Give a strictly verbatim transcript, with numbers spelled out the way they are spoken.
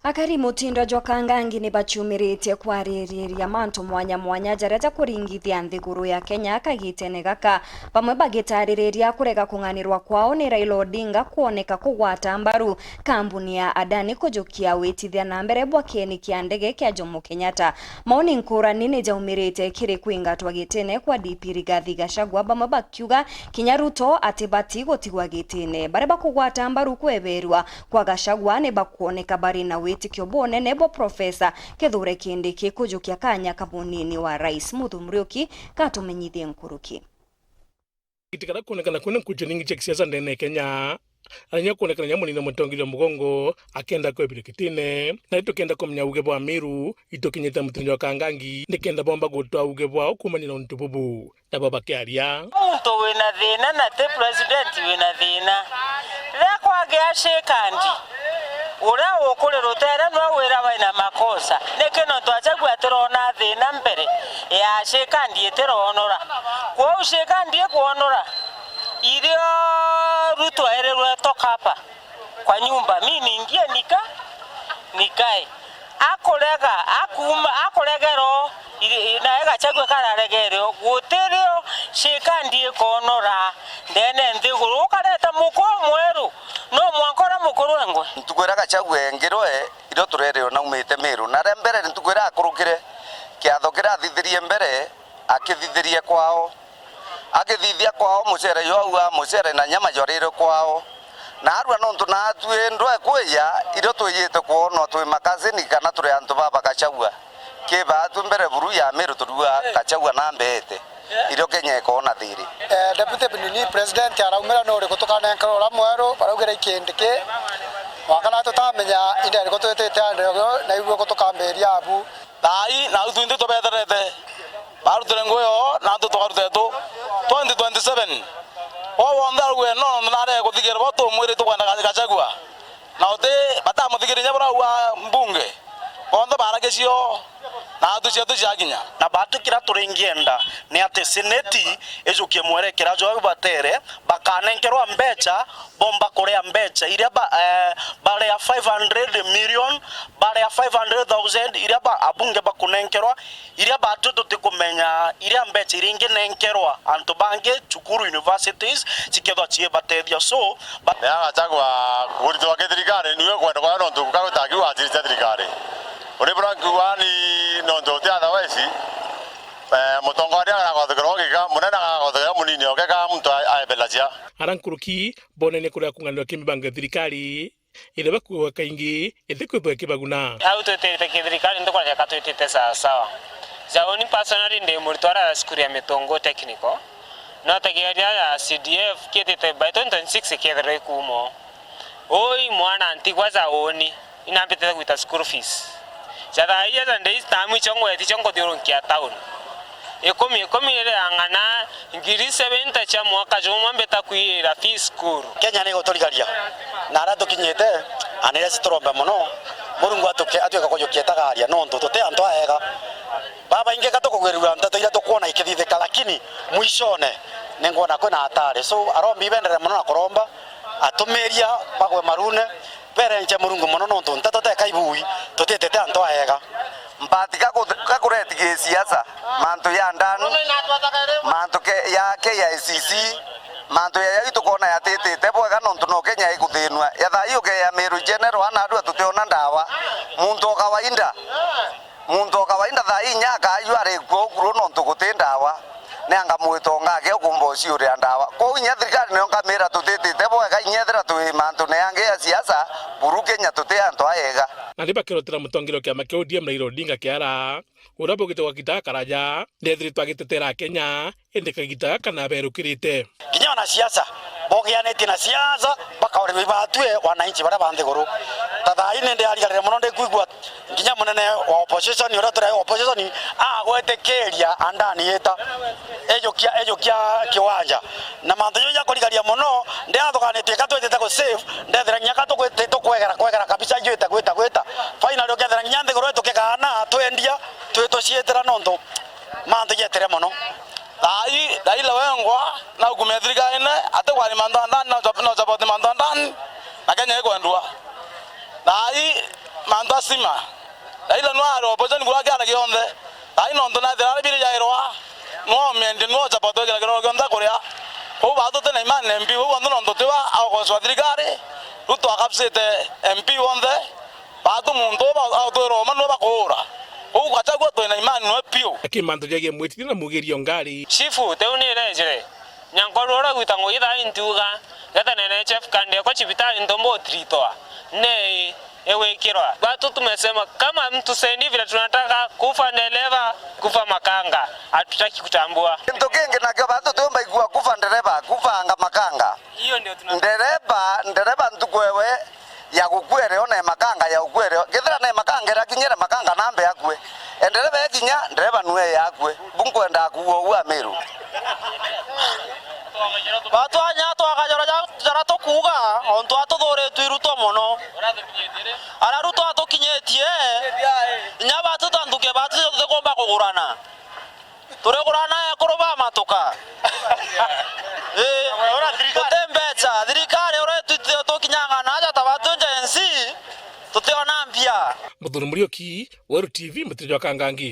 Akari mutindo jwa Kangangi ni baciumiritie kwaririria mantu mwanya mwanya jaria jakuringithia nthiguru ya Kenya kagitene gaka, bamwe bagitaririria kurega kung'anirwa kwao ni Raila Odinga kwoneka kugwata mbaru kambuni ya Adani kujukia witithia na mbere bwa kieni kia ndege kia Jomo Kenyatta. Maoni nkurani ni jaumirite kiri kwingatwa gitine kwa D P Rigathi Gachagua, bamwe bakiuga kinya Ruto atibati gutigwa gitine. Baria bakugwata mbaru kweberwa kwa Gachagua ni bakwoneka bari na witikio bunene bwa Profesa Kithure Kindiki kujukia kanya ka munini wa rais. Muthu Muriuki katumenyithie nkuruki. Giti karia kwonekana kwina nkuruki nyingi cia kisiasa ndene ya Kenya, na inya kwonekana nya munini wa mutongeria mugongo akenda kwebirwa gitine. Na riu tukenda kumenya uge bwa Miru, itukinyite mutindo jwa Kangangi, nikenda bomba gutwaa uge bwao kuumania na untu bubu. Nabo bakiaria. Muntu wina thina na ti president wina thina. Riria kwagia shikandi, uria ukuri rutere nwe wira wina makosa. Niki nontu Gachagua atirona thina mbere ya shikandi itironora. Kwou shikandi ikwonora, irio Ruto erirwe toka hapa kwa nyumba, mi niingie nika-, nikae. Akurega, akuuma, akuregera o, iri-, nawe Gachagua kararegere o, gutirio shikandi ikonora ndene nthiguru. Ukareta muko mweru, no mwanka uria mukuru engwe. Ntuku iria Gachagua engirwe, irio turerirwe naumite Miru. Na ria mbere ntuku iria akurukire, kiatho kiria athithirie mbere, akithithirie kwao. Akithithia kwao mucere jwau wa mucere na nyama jwarire kwao. Na arua nontu naatwi ndwe kwija, irio twijite kwonwa twi makasini kana turi antu ba Gachagua. Ki baatwi mbere buru ya Miru turua Gachagua na mbeete. Irio Kenya ikoona thiri. Eh, Deputy Nini President araumira ni uriku tukanenkerwa uria mweru, baraugire ikindi ki. Mwaka na tutamenya inde iriku twitite andregwe na igwe kutukambiria abu. Thaai, nau twinthe tubetherete. Barutire ngugi yoo, na antu tukaruta yetu. Twenty twenty-seven, o wonthe arauge no, nontu narege kuthikira bo tumwirite kwenda Ga-, Gachagua. Na uti, batamuthikiria inya burauga mbunge. Bonthe baaragia cio, na atu cietu ciakinya. Na baatu kiria turingienda ni ati seneti ijukie mwerekera jwao batere, bakanenkerwa mbecha, bomba kuria mbecha iria ba-, eh, barea five hundred million, barea five hundred thousand iria ba-, abunge bakunenkerwa, iria baatu tutikumenya iria mbecha iria inginenkerwa antu bangi, cukuru, universities, cikethwa ciibatethia. So, ba- Ni Gachagua kuritwa ki thirikari, niwe kwenda kwona nontu ka gutakiuga aciri cia thirikari. Uri bura nkiuga ni nontu uti otherwise, eh, mutongoria agagothekera ugika, munene agagothekera munini oke ka muntu a-, aebela cia. Ara nkuruki bonene kuria kung'anirwa ki mibango ya thirikari, iria bakuuga kaingi itikwithwa ikibaguna. Au twitite kithirikari ntukwanja ka twitite sawa sawa. Ja uni personally ndi muritwa ara cukuru ya Mitungu Technical. No tegeria ya C D F kitite by twenty twenty-six ikethirwa ikuuma. Ui mwana ntigwa ja uni. Inambitite gwita school fees. Ja thaa ii ja ndi tamu icio ngweti cio nkuthiurunkia town. Ikumi ikumi iri ang'ana ngiri seventy cia mwaka jumwe mbita kwiira fees school. Kenya ni iguturigaria, na aria tukinyite, na niria citurombe mono, Murungu atuke-, atuike kujukia itagaria, nontu tuti antu aega. Babaingi ka tukugwirua nteto iria tukwona ikithithika, lakini mwishone ni ngwona kwina hatari. So, arombi benderere mono na kuromba, atumiria bagwe marune, berenche Murungu mono, nontu nteto teka ibui, tutitite antu aega. Mbati gaku-, gakureti gisiasa, mantu ya ndani, mantu ke-, ya K I C C, mantu ya yau tukona yatitite bwega, nontu no Kenya ikuthinua. Ya thaa ii ukeya Meru General, ana arua tutiona ndawa. Muntu o kawaida, muntu o kawaida thaa ii inya akayua arikua ukuru nontu guti ndawa. Ni anga mwitonga ake ukumba uciuria ndawa. Kwou inya thirikari niyo nkamira tutitite bwega, inya ethira twi mantune yangi ya siasa, buru Kenya tuti antu aega. Nandi bakirotera mutongeria wa kiama kia O D M Raila Odinga kiara, uria baugite gwa Gitaga Karaja, ndethiritwe agitetera Akenya, indi kagita gaka naberukirite. Kinya wanasiasa bogianitie na siasa, bakaurigwa ibatue wananchi baria ba nthiguru. Ta thaa ii ni ndiarigarire mono ndikwigua kinya munene wa opposition, uria turi opposition, agwetikiria andani ita, ejukia, ejukia kiwanja. Na mantu jau ja kurigaria mono, ndiathuganitie ka twitite ku save, ndethira kinya ka tukwiti-, tukwegera, kwegera kabica ijuite gwita, gwita. Finally ukethira kinya nthiguru itukigana, twendia, twi-, tuciitira nontu mantu jetire mono. Thaa ii, Raila wengwa, na ukumia thirikarine, ati kwari mantu a ndani, no jab-, no jaboti mantu a ndani, na Kenya ikwendua. Thaa ii, Mantu asima. Raila nwa ari opposition kwa kiara gionthe. Ai nontu nathira ari biri jairwa. Nwa omende nwa chapa twekira kiro gionthe kuria. Kou batu tena imani na M P, kou bantu nontu tiwa augocwa thirikari. Ruto akabsite M P wonthe. Batu muntu uba autwirwa uma nwa bakuura. Kou Gachagua twina imani nwe piu. Lakini mantu jagie mwitithia na mugirio ngari. Chifu, teu ni rejire. Nyankwaru uria gwita ngugi thaa intiuga, geta na N H F kandi ekwa cibitari ntomba utiritwa. Nei igwikirwa. Batu tumesema kama mtu sendi vile tunataka kufa ndereva, kufa makanga. Hatutaki kutambua. Kintu kingi nakio batu tiumba igua kufa ndereva, kufa anga makanga. Hiyo ndio tunataka. Ndereva, ndereva ntuku ewe ya gukuere ona e makanga ya gukuere. Kethira na e makanga irakinyire makanga nambe akue. E ndereva ekinya, ndereva nue ya akue. Bu nkwenda kuua uu Amiru. Batwanya twakajora ja-, jara tukuuga, ontu atuthuritwe i Ruto mono. Ara Ruto atukinyitie, inya batu ta nthuke batu tutikumba kugurana. Turigurana ekuru ba matuka. Ii. Guti mbeca, thirikari uria itwitite tukinyanga na aja ta batu Gen Z, tutiona mbia. Muthuri Muriuki, Weru T V, Mutiri jwa Kangangi.